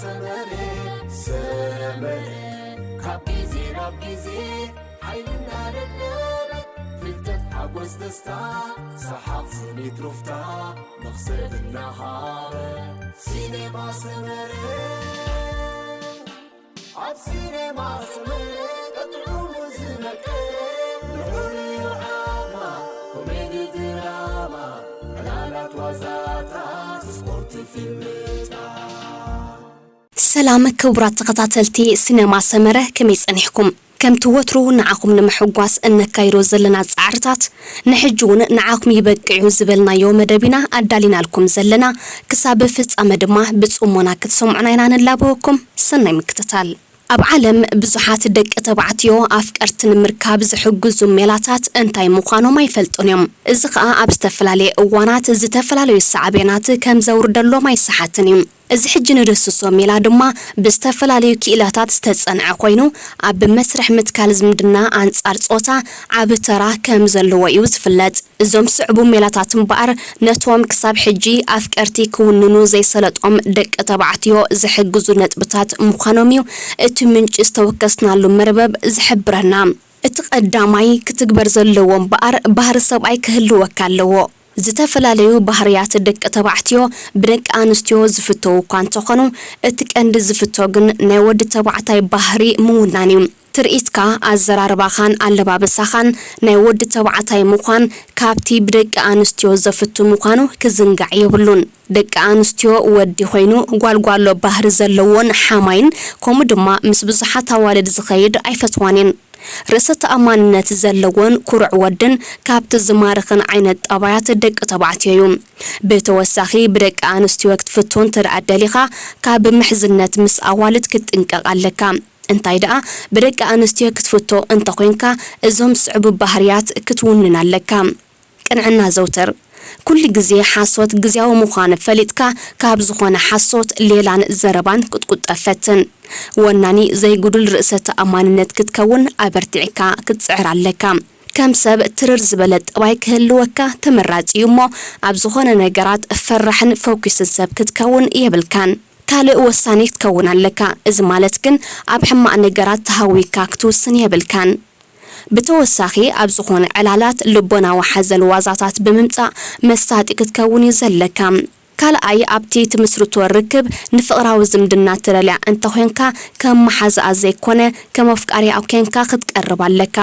ሰመረ ሰመረ ካብ ግዜ ናብ ግዜ ሓይልና ደለበ ፍልጠት ሓጎስ ደስታ ሰሓቕ ስኒት ሩፍታ መኽሰብ እናሃበ ሲኔማ ሰመረ ኣብ ሲኔማ ሰመረ ቀጥዑ ዝመቀረ ንዑ ርኢዩ ዓማ ኮሜዲ ድራማ ዕላላት ዋዛታት ስፖርት ፊልምታት ሰላም ክቡራት ተኸታተልቲ ሲነማ ሰመረ፣ ከመይ ጸኒሕኩም? ከምቲ ወትሩ ንዓኹም ንምሕጓስ እነካይዶ ዘለና ጻዕርታት፣ ንሕጂ እውን ንዓኹም ይበቅዕ እዩ ዝበልናዮ መደብ ኢና ኣዳሊናልኩም ዘለና። ክሳብ ፍጻመ ድማ ብጽሞና ክትሰምዑና ኢና ንላበወኩም። ሰናይ ምክትታል። ኣብ ዓለም ብዙሓት ደቂ ተባዕትዮ ኣፍቀርቲ ንምርካብ ዝሕግዙ ሜላታት እንታይ ምዃኖም ኣይፈልጡን እዮም። እዚ ኸኣ ኣብ ዝተፈላለየ እዋናት ዝተፈላለዩ ሳዕቤናት ከም ዘውርደሎም ኣይሰሓትን እዩ። እዚ ሕጂ ንድህስሶ ሜላ ድማ ብዝተፈላለዩ ክኢላታት ዝተጸንዐ ኮይኑ፣ ኣብ መስርሕ ምትካል ዝምድና ኣንጻር ጾታ ዓቢ ተራ ከም ዘለዎ እዩ ዝፍለጥ። እዞም ስዕቡ ሜላታት እምበኣር ነቶም ክሳብ ሕጂ ኣፍቀርቲ ክውንኑ ዘይሰለጦም ደቂ ተባዕትዮ ዝሕግዙ ነጥብታት ምዃኖም እዩ እቲ ምንጪ ዝተወከስናሉ መርበብ ዝሕብረና። እቲ ቀዳማይ ክትግበር ዘለዎ እምበኣር ባህሪ ሰብኣይ ክህልወካ ኣለዎ። ዝተፈላለዩ ባህርያት ደቂ ተባዕትዮ ብደቂ ኣንስትዮ ዝፍተዉ እኳ እንተኾኑ፣ እቲ ቀንዲ ዝፍቶ ግን ናይ ወዲ ተባዕታይ ባህሪ ምውናን እዩ። ትርኢትካ፣ ኣዘራርባኻን ኣለባብሳኻን ናይ ወዲ ተባዕታይ ምዃን ካብቲ ብደቂ ኣንስትዮ ዘፍቱ ምዃኑ ክዝንጋዕ የብሉን። ደቂ ኣንስትዮ ወዲ ኮይኑ ጓልጓሎ ባህሪ ዘለዎን ሓማይን ከምኡ ድማ ምስ ብዙሓት ኣዋልድ ዝኸይድ ኣይፈትዋን እየን። ርእሰ ተኣማንነት ዘለዎን ኩሩዕ ወድን ካብቲ ዝማርኽን ዓይነት ጠባያት ደቂ ተባዕትዮ እዩ። ብተወሳኺ ብደቂ ኣንስትዮ ክትፍቶ እንተ ደኣ ደሊኻ ካብ ምሕዝነት ምስ ኣዋልድ ክትጥንቀቕ ኣለካ። እንታይ ደኣ ብደቂ ኣንስትዮ ክትፍቶ እንተ ኾይንካ እዞም ስዕቡ ባህርያት ክትውንን ኣለካ። ቅንዕና ዘውትር። ኩሉ ግዜ ሓሶት ግዜያዊ ምዃኑ ፈሊጥካ ካብ ዝኾነ ሓሶት፣ ሌላን ዘረባን ክትቁጠብ ፈትን። ወናኒ ዘይጉዱል ርእሰ ተኣማንነት ክትከውን ኣበርቲዕካ ክትጽዕር ኣለካ። ከም ሰብ ትርር ዝበለ ጠባይ ክህልወካ ተመራጺ እዩ እሞ ኣብ ዝኾነ ነገራት ፈራሕን ፈኲስን ሰብ ክትከውን የብልካን። ካልእ ወሳኒ ክትከውን ኣለካ። እዚ ማለት ግን ኣብ ሕማቕ ነገራት ተሃዊካ ክትውስን የብልካን። ብተወሳኺ ኣብ ዝኾነ ዕላላት ልቦናዊ ሓዘል ዋዛታት ብምምጻእ መሳጢ ክትከውን እዩ ዘለካ። ካልኣይ ኣብቲ ትምስርቶ ርክብ ንፍቕራዊ ዝምድና ትደልያ እንተኾንካ ከም መሓዛኣ ዘይኮነ ከም ኣፍቃሪኣ ኮንካ ክትቀርብ ኣለካ።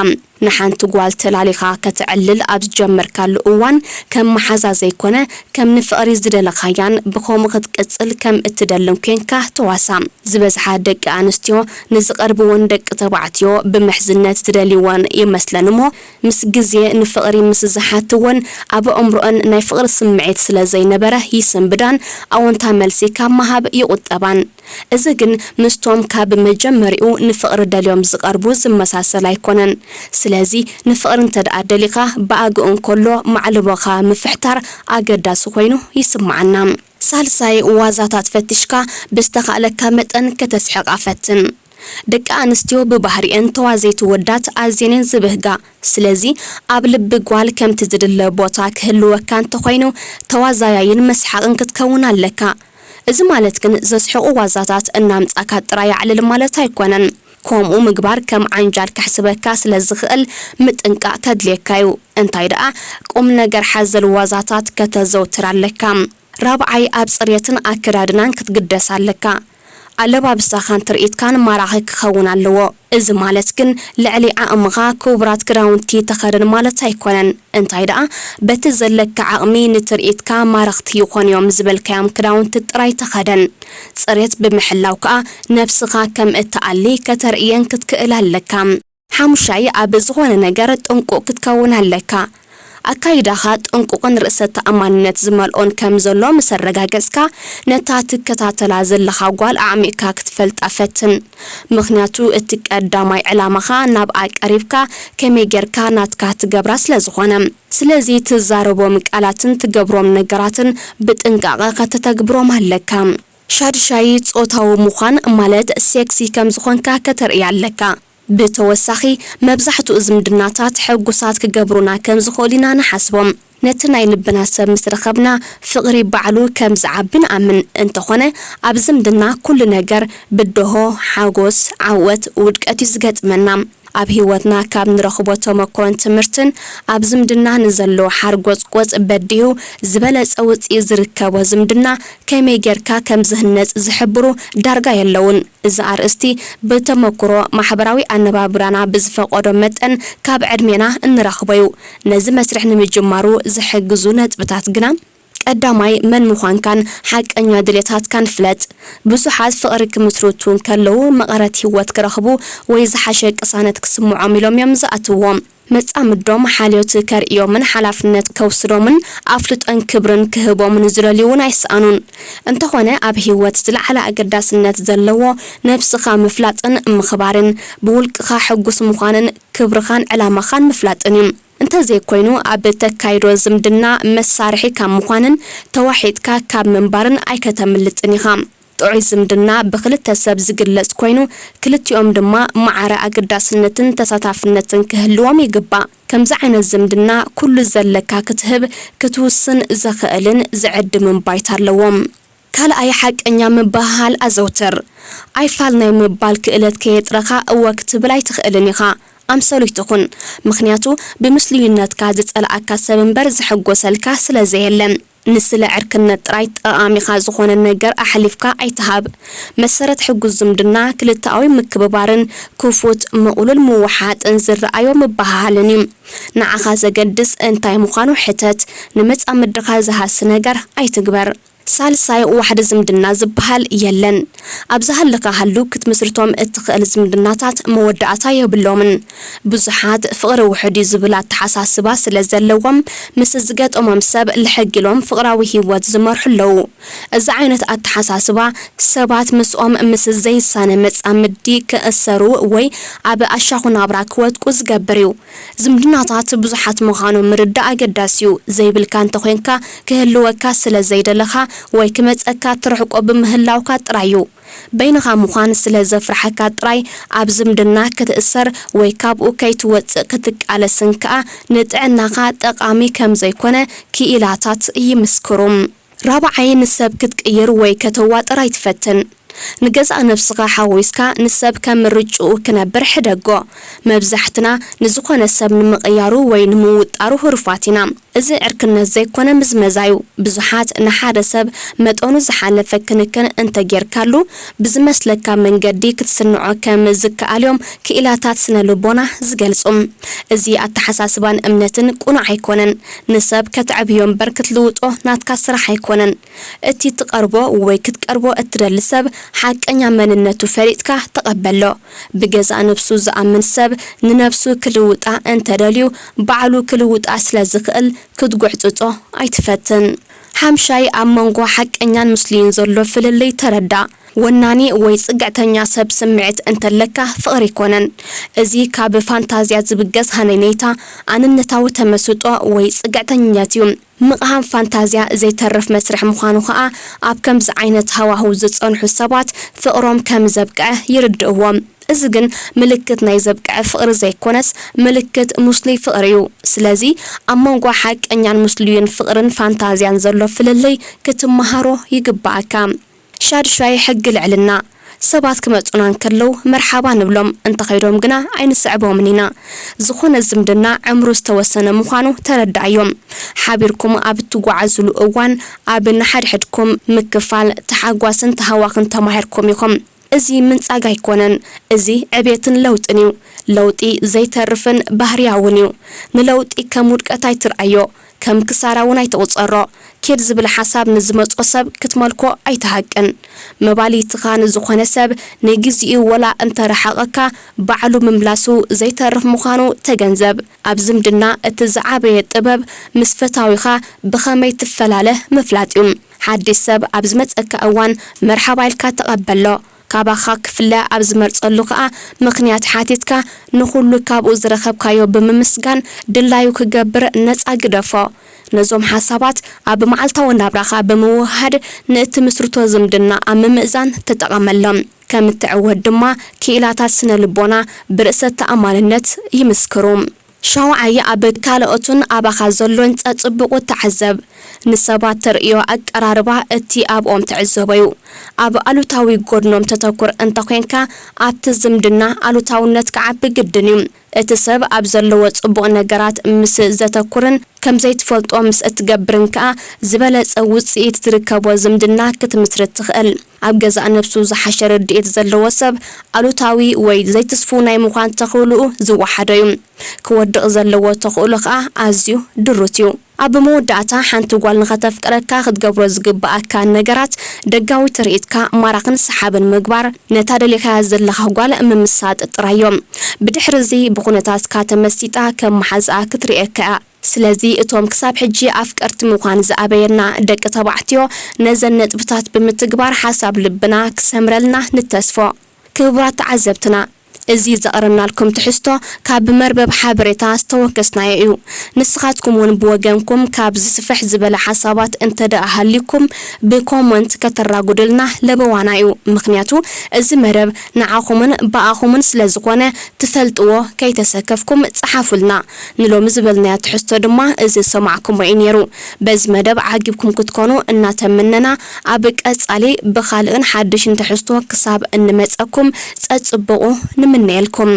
ንሓንቲ ጓል ተላሊኻ ከተዕልል ኣብ ዝጀመርካሉ እዋን ከም መሓዛ ዘይኮነ ከም ንፍቕሪ ዝደለኻያን ብኸምኡ ክትቅጽል ከም እትደልን ኮንካ ተዋሳ። ዝበዝሓ ደቂ ኣንስትዮ ንዝቐርብወን ደቂ ተባዕትዮ ብምሕዝነት ዝደልይወን ይመስለን እሞ ምስ ግዜ ንፍቕሪ ምስ ዝሓትወን ኣብ ኣእምሮአን ናይ ፍቕሪ ስምዒት ስለ ዘይነበረ ይስንብዳን ኣወንታ መልሲ ካብ ምሃብ ይቑጠባን። እዚ ግን ምስቶም ካብ መጀመሪኡ ንፍቕሪ ደልዮም ዝቐርቡ ዝመሳሰል ኣይኮነን። ስለዚ ንፍቕሪ እንተ ደኣ ደሊኻ ብኣግኡ እንከሎ ማዕልቦኻ ምፍሕታር ኣገዳሲ ኮይኑ ይስምዓና። ሳልሳይ ዋዛታት ፈቲሽካ ብዝተኻእለካ መጠን ከተስሕቓ ፈትን። ደቂ ኣንስትዮ ብባህሪኤን ተዋዘይቲ ወዳት ኣዝየን እየን ዝብህጋ። ስለዚ ኣብ ልቢ ጓል ከምቲ ዝድለ ቦታ ክህልወካ እንተኾይኑ ተዋዛያይን መስሓቕን ክትከውን ኣለካ። እዚ ማለት ግን ዘስሕቑ ዋዛታት እናምጻካ ጥራይ ኣዕልል ማለት ኣይኮነን። ከምኡ ምግባር ከም ዓንጃል ከሕስበካ ስለ ዝኽእል ምጥንቃቕ ከድልየካ እዩ። እንታይ ደኣ ቁም ነገር ሓዘል ዋዛታት ከተዘውትር ኣለካ። ራብዓይ ኣብ ጽሬትን ኣከዳድናን ክትግደስ ኣለካ። ኣለባብሳኻን ትርኢትካን ማራኺ ክኸውን ኣለዎ። እዚ ማለት ግን ልዕሊ ዓቕምኻ ክቡራት ክዳውንቲ ተኸደን ማለት ኣይኮነን። እንታይ ደኣ በቲ ዘለካ ዓቕሚ ንትርኢትካ ማረኽቲ ይኾኑ እዮም ዝበልካዮም ክዳውንቲ ጥራይ ተኸደን። ጽሬት ብምሕላው ከኣ ነብስኻ ከም እትኣሊ ከተርእየን ክትክእል ኣለካ። ሓሙሻይ ኣብ ዝኾነ ነገር ጥንቁቕ ክትከውን ኣለካ። ኣካይዳኻ ጥንቁቕን ርእሰ ተኣማንነት ዝመልኦን ከም ዘሎ ምስ ኣረጋገጽካ፣ ነታ ትከታተላ ዘለኻ ጓል ኣዕሚቕካ ክትፈልጣ ፈትን። ምኽንያቱ እቲ ቀዳማይ ዕላማኻ ናብኣ ቀሪብካ ከመይ ጌርካ ናትካ ትገብራ ስለ ዝኾነ። ስለዚ ትዛረቦም ቃላትን ትገብሮም ነገራትን ብጥንቃቐ ከተተግብሮም ኣለካ። ሻድሻይ ጾታዊ ምዃን ማለት ሴክሲ ከም ዝኾንካ ከተርእያ ኣለካ። ብተወሳኺ መብዛሕትኡ ዝምድናታት ሕጉሳት ክገብሩና ከም ዝኽእሉ ኢና ንሓስቦም። ነቲ ናይ ልብና ሰብ ምስ ረኸብና፣ ፍቕሪ ባዕሉ ከም ዝዓቢ ንኣምን። እንተኾነ፣ ኣብ ዝምድና ኩሉ ነገር ብድሆ፣ ሓጎስ፣ ዓወት፣ ውድቀት እዩ ዝገጥመና። ኣብ ህይወትና ካብ ንረኽቦ ተመክሮን ትምህርትን፣ ኣብ ዝምድና ንዘሎ ሓርጎጽጎጽ በዲሁ ዝበለጸ ውጽኢት ዝርከቦ ዝምድና ከመይ ጌርካ ከም ዝህነጽ ዝሕብሩ ዳርጋ የለውን። እዚ ኣርእስቲ ብተመክሮ ማሕበራዊ ኣነባብራና ብዝፈቐዶ መጠን ካብ ዕድሜና እንረኽቦ እዩ። ነዚ መስርሕ ንምጅማሩ ዝሕግዙ ነጥብታት ግና፣ ቀዳማይ፣ መን ምዃንካን ሓቀኛ ድሌታትካን ፍለጥ። ብዙሓት ፍቕሪ ክምስርቱ እንከለዉ መቐረት ህይወት ክረኽቡ ወይ ዝሓሸ ቅሳነት ክስምዖም ኢሎም እዮም ዝኣትውዎ። መጻምዶም ሓልዮት ከርእዮምን ሓላፍነት ከውስዶምን ኣፍልጦን ክብርን ክህቦምን ዝደልዩ እውን ኣይሰኣኑን። እንተኾነ ኣብ ህይወት ዝለዓለ ኣገዳስነት ዘለዎ ነብስኻ ምፍላጥን ምኽባርን፣ ብውልቅኻ ሕጉስ ምዃንን ክብርኻን ዕላማኻን ምፍላጥን እዩ። እንተዘይኮይኑ ኣብ ተካይዶ ዝምድና መሳርሒ ካብ ምዃንን ተዋሒጥካ ካብ ምንባርን ኣይከተምልጥን ኢኻ። ጥዑይ ዝምድና ብኽልተ ሰብ ዝግለጽ ኮይኑ፣ ክልቲኦም ድማ ማዕረ ኣገዳስነትን ተሳታፍነትን ክህልዎም ይግባእ። ከምዚ ዓይነት ዝምድና ኩሉ ዘለካ ክትህብ፣ ክትውስን ዘኽእልን ዝዕድምን ባይታ ኣለዎም። ካልኣይ፣ ሓቀኛ ምብህሃል ኣዘውትር። ኣይፋል ናይ ምባል ክእለት ከየጥረኻ እወ ክትብል ኣይትኽእልን ኢኻ። ኣምሰሉ ይትኹን። ምኽንያቱ ብምስልዩነትካ ዝጸልኣካ ሰብ እምበር ዝሕጎሰልካ ስለ ዘየለ። ንስለ ዕርክነት ጥራይ ጠቓሚኻ ዝኾነ ነገር ኣሕሊፍካ ኣይትሃብ። መሰረት ሕጉስ ዝምድና ክልተኣዊ ምክብባርን ክፉት ምቕሉል ምውሓጥን ዝረኣዮ ምብህሃልን እዩ። ንዓኻ ዘገድስ እንታይ ምዃኑ ሕተት። ንመጻምድኻ ዝሃሲ ነገር ኣይትግበር። ሳልሳይ፣ ዋሕዲ ዝምድና ዝበሃል የለን። ኣብ ዝሃለኻ ሃሉ ክትምስርቶም እትኽእል ዝምድናታት መወዳእታ የብሎምን። ብዙሓት ፍቕሪ ውሑድ እዩ ዝብል ኣተሓሳስባ ስለ ዘለዎም፣ ምስ ዝገጠሞም ሰብ ልሕግ ኢሎም ፍቕራዊ ህይወት ዝመርሑ ኣለዉ። እዚ ዓይነት ኣተሓሳስባ ሰባት ምስኦም ምስ ዘይሳነ መጻምዲ ክእሰሩ ወይ ኣብ ኣሻኹ ናብራ ክወድቁ ዝገብር እዩ። ዝምድናታት ብዙሓት ምዃኖም ምርዳእ ኣገዳሲ እዩ። ዘይብልካ እንተኾይንካ፣ ክህልወካ ስለ ዘይደለኻ ወይ ክመጸካ ትርሕቆ ብምህላውካ ጥራይ እዩ። በይንኻ ምዃን ስለ ዘፍርሓካ ጥራይ ኣብ ዝምድና ክትእሰር ወይ ካብኡ ከይትወጽእ ክትቃለስን ከኣ ንጥዕናኻ ጠቓሚ ከም ዘይኮነ ክኢላታት ይምስክሩ። ራብዓይ፣ ንሰብ ክትቅይር ወይ ከተዋጥር ኣይትፈትን። ንገዛእ ነብስኻ ሓዊስካ ንሰብ ከም ምርጭኡ ክነብር ሕደጎ። መብዛሕትና ንዝኾነ ሰብ ንምቕያሩ ወይ ንምውጣሩ ህሩፋት ኢና። እዚ ዕርክነት ዘይኮነ ምዝመዛ እዩ። ብዙሓት ንሓደ ሰብ መጠኑ ዝሓለፈ ክንክን እንተጌርካሉ፣ ብዝመስለካ መንገዲ ክትስንዖ ከም ዝከኣል እዮም ክኢላታት ስነ ልቦና ዝገልጹ። እዚ ኣተሓሳስባን እምነትን ቅኑዕ ኣይኮነን። ንሰብ ከተዕብዮ እምበር ክትልውጦ ናትካ ስራሕ ኣይኮነን። እቲ ትቐርቦ ወይ ክትቀርቦ እትደሊ ሰብ ሓቀኛ መንነቱ ፈሊጥካ ተቐበሎ። ብገዛእ ነብሱ ዝኣምን ሰብ ንነብሱ ክልውጣ እንተደልዩ፣ ባዕሉ ክልውጣ ስለ ዝኽእል ክትጉሕጽጾ ኣይትፈትን። ሓምሻይ፣ ኣብ መንጎ ሓቀኛን ምስሉይን ዘሎ ፍልልይ ተረዳእ። ወናኒ ወይ ጽግዕተኛ ሰብ ስምዒት እንተለካ ፍቕሪ ኣይኮነን። እዚ ካብ ፋንታዝያ ዝብገስ ሃነይነይታ፣ ኣንነታዊ ተመስጦ ወይ ጽግዕተኝነት እዩ። ምቕሃም ፋንታዝያ ዘይተርፍ መስርሕ ምዃኑ ከኣ፣ ኣብ ከምዚ ዓይነት ሃዋህው ዝጸንሑ ሰባት ፍቕሮም ከም ዘብቅዐ ይርድእዎም። እዚ ግን ምልክት ናይ ዘብቅዐ ፍቕሪ ዘይኮነስ፣ ምልክት ምስሉይ ፍቕሪ እዩ። ስለዚ፣ ኣብ መንጎ ሓቀኛን ምስሉይን ፍቕርን ፋንታዝያን ዘሎ ፍልልይ ክትመሃሮ ይግብኣካ። ሻድሻይ፣ ሕጊ ልዕልና። ሰባት ክመጹና እንከለዉ መርሓባ ንብሎም፣ እንተኸይዶም ግና ኣይንስዕቦምን ኢና። ዝኾነ ዝምድና ዕምሩ ዝተወሰነ ምዃኑ ተረድኣዮም። ሓቢርኩም ኣብ እትጓዓዙሉ እዋን ኣብ ንሓድሕድኩም ምክፋል፣ ተሓጓስን ተሃዋኽን ተማሂርኩም ኢኹም። እዚ ምንጻግ ኣይኮነን፣ እዚ ዕቤትን ለውጥን እዩ። ለውጢ ዘይተርፍን ባህርያውን እዩ። ንለውጢ ከም ውድቀት ኣይትርኣዮ፣ ከም ክሳራ እውን ኣይትቑጸሮ። ኪድ ዝብል ሓሳብ ንዝመጾ ሰብ ክትመልኮ ኣይትሃቅን። መባልይትኻ ንዝኾነ ሰብ ንግዚኡ ወላ እንተረሓቐካ፣ ባዕሉ ምምላሱ ዘይተርፍ ምዃኑ ተገንዘብ። ኣብ ዝምድና እቲ ዝዓበየ ጥበብ ምስ ፈታዊኻ ብኸመይ ትፈላለ ምፍላጥ እዩ። ሓድሽ ሰብ ኣብ ዝመጸካ እዋን መርሓባ ኢልካ ተቐበሎ። ካባኻ ክፍለ ኣብ ዝመርጸሉ ከኣ ምኽንያት ሓቲትካ፣ ንኹሉ ካብኡ ዝረኸብካዮ ብምምስጋን ድላዩ ክገብር ነጻ ግደፎ። ነዞም ሓሳባት ኣብ መዓልታዊ ናብራኻ ብምውህሃድ ንእትምስርቶ ዝምድና ኣብ ምምእዛን ተጠቐመሎም። ከም እትዕወት ድማ ክኢላታት ስነ ልቦና ብርእሰ ተኣማንነት ይምስክሩ። ሻውዓይ ኣብ ካልኦትን ኣባኻ ዘሎን ጸጽብቑ ተዓዘብ። ንሰባት ተርእዮ ኣቀራርባ እቲ ኣብኦም ትዕዘቦ እዩ። ኣብ ኣሉታዊ ጎድኖም ተተኩር እንተኾይንካ ኣብቲ ዝምድና ኣሉታውነት ክዓቢ ግድን እዩ። እቲ ሰብ ኣብ ዘለዎ ጽቡቕ ነገራት ምስ ዘተኩርን ከም ዘይትፈልጦ ምስ እትገብርን ከኣ ዝበለጸ ውጽኢት ዝርከቦ ዝምድና ክትምስርት ትኽእል። ኣብ ገዛእ ነብሱ ዝሓሸ ርድኢት ዘለዎ ሰብ ኣሉታዊ ወይ ዘይትስፉው ናይ ምዃን ተኽእልኡ ዝወሓዶ እዩ። ክወድቕ ዘለዎ ተኽእሎ ከኣ ኣዝዩ ድሩት እዩ። ኣብ መወዳእታ ሓንቲ ጓል ንኸተፍቅረካ ክትገብሮ ዝግብኣካ ነገራት ደጋዊ ትርኢትካ ማራኽን ሰሓብን ምግባር፣ ነታ ደሊኻያ ዘለኻ ጓል ምምሳጥ ጥራይ እዮም። ብድሕሪ እዚ ብኹነታትካ ተመሲጣ ከም መሓዝኣ ክትርእየካ እያ። ስለዚ እቶም ክሳብ ሕጂ ኣፍቀርቲ ምዃን ዝኣበየና ደቂ ተባዕትዮ ነዘን ነጥብታት ብምትግባር ሓሳብ ልብና ክሰምረልና ንተስፎ። ክቡራት ተዓዘብትና፣ እዚ ዘቕረብናልኩም ትሕዝቶ ካብ መርበብ ሓበሬታ ዝተወከስናዮ እዩ። ንስኻትኩም እውን ብወገንኩም ካብ ዝስፍሕ ዝበለ ሓሳባት እንተደኣ ሃልዩኩም ብኮመንት ከተራጉድልና ለበዋና እዩ። ምኽንያቱ እዚ መደብ ንዓኹምን ብኣኹምን ስለ ዝኾነ ትፈልጥዎ ከይተሰከፍኩም ጸሓፉልና። ንሎሚ ዝበልናዮ ትሕዝቶ ድማ እዚ ዝሰማዕኩሞ እዩ ነይሩ። በዚ መደብ ዓጊብኩም ክትኮኑ እናተመነና ኣብ ቀጻሊ ብኻልእን ሓድሽን ትሕዝቶ ክሳብ እንመጸኩም ጸጽብቑ ንምነየልኩም።